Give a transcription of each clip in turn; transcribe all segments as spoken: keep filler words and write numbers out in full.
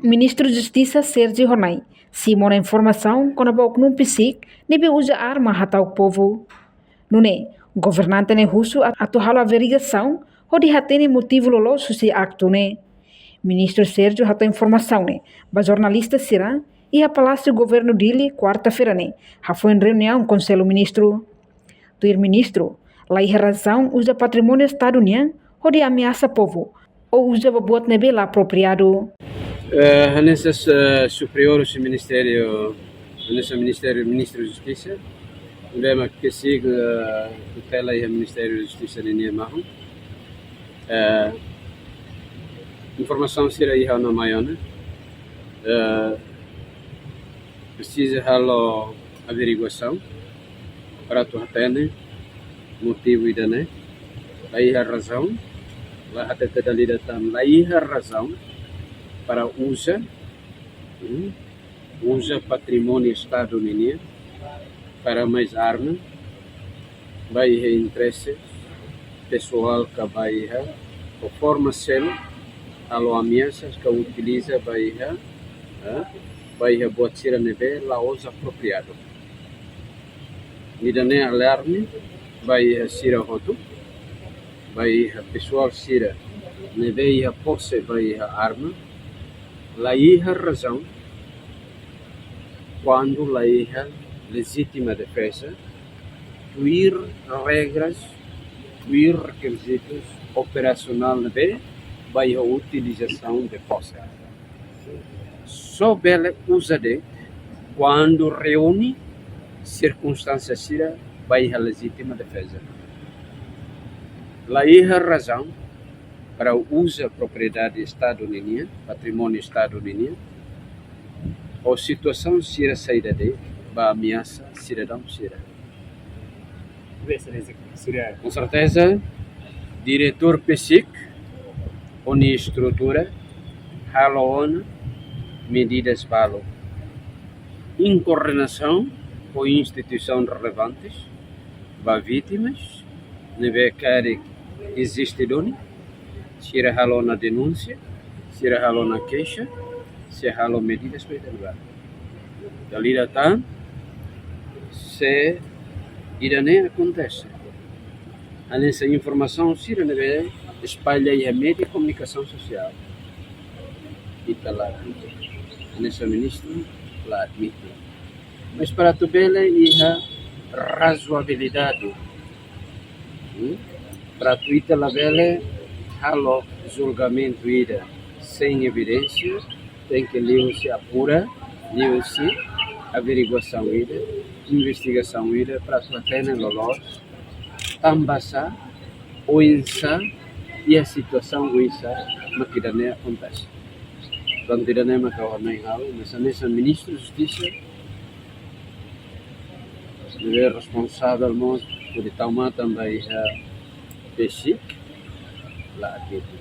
Ministru Justisa Sérgio Hornai simu ona informasaun kona-ba oknum PCIC ne'ebé uza arma hata'uk povu. Nune'e, governante ne'e husu atu halo averigasaun hodi hatene motivu loloos husi aktu ne'e. Ministru Sérgio hato'o informasaun ne'e ba jornalista sira iha Palásiu Governu Dili, kuarta-feira ne'e, hafoin reuniaun Konsellu Ministru. Tuir ministru, laiha razaun uza patrimóniu Estadu nian hodi ameasa povu ou uza ba buat ne'ebé la apropriadu. Eh, hanesan, eh, superiór husi ministériu, hanesan ministériu, Ministru Justisa, ne'ebé mak PCIC, eh, tutela iha Ministériu Justisa ninia mahon. Eh, informasaun sira iha ona mai ona. Eh, presiza halo averiguasaun para atu hatene motivu ida-ne'e. Laiha razaun, la hatete dala ida tan, laiha razaun para uza, hmm, uza patrimóniu Estadu ninian para mai arma, ba iha interese pesoál ka ba iha, ou forma seluk, halo ameasa ka utiliza ba iha, eh, ba iha buat sira ne'ebé la'ós apropriadu. Ida-ne'e alarme ba iha sira hotu, ba iha pesoál sira ne'ebé iha pose ba iha arma, laiha razaun, kuandu laiha lejítima defeza, tuir regras, tuir rekizitus operasionál ne'ebé ba iha utilizasaun de pose. Só bele uza de'it kuandu reúne sirkunstánsia sira ba iha lejítima defeza. Laiha razaun para uza propriedade Estadu ninian, patrimóniu Estadu ninian, ou situasaun sira saida de'it ba ameasa sidadaun sira. Com certeza, diretór PCIC ho nia estrutura halo ona medidas balu, em coordenação com instituições relevantes, ba vítimas ne'ebé karik eziste duni, sira halo ona denúnsia, sira halo ona keixa, sira halo medidas ba ida-ne'ebá. Dala ida tan, se ida-ne'e akontese, hanesan informasaun sira ne'ebé espalla iha média komunikasaun sosiál, ita la admite. Hanesan ministru la admite. Mas para atu bele iha razoabilidade, hmm? Para atu ita labele halo julgamentu ida sein evidénsia, tenke liuhusi apura, liuhusi averiguasaun ida, investigasaun ida, para atu hatene loloos tanbasá, oinsá, iha situasaun oinsá mak ida-ne'e akontese. Tantu ida-ne'e mak ha'u hanoin halo, mas hanesan Ministru Justisa ne'ebé responsavel mós hodi tau matan ba iha PCIC, la admite.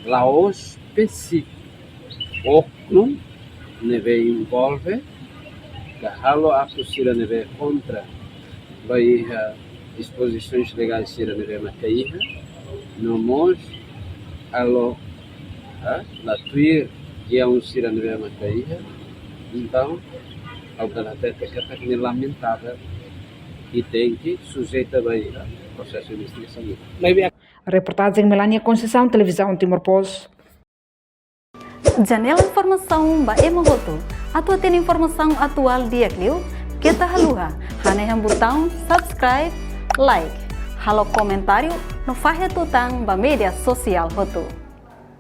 La'ós PCIC, oknum ne'ebé envolve ka halo aktu sira ne'ebé kontra ba iha dispozisaun legais sira ne'ebé maka iha, no mós halo, ha, la tuir iha un sira ne'ebé maka iha. Entaun, ha'u bele hatete katak ne'e lamentavel i tenke sujeita ba iha prosesu investigasaun. Reportajen Melania Conceição, Televizaun Timor Post. Janela informasaun ba ema hotu. Atu hatene informasaun atuál di'ak liu, keta haluha hanehan butaun subscribe, like, halo komentáriu no fahe tutan ba média sosiál hotu.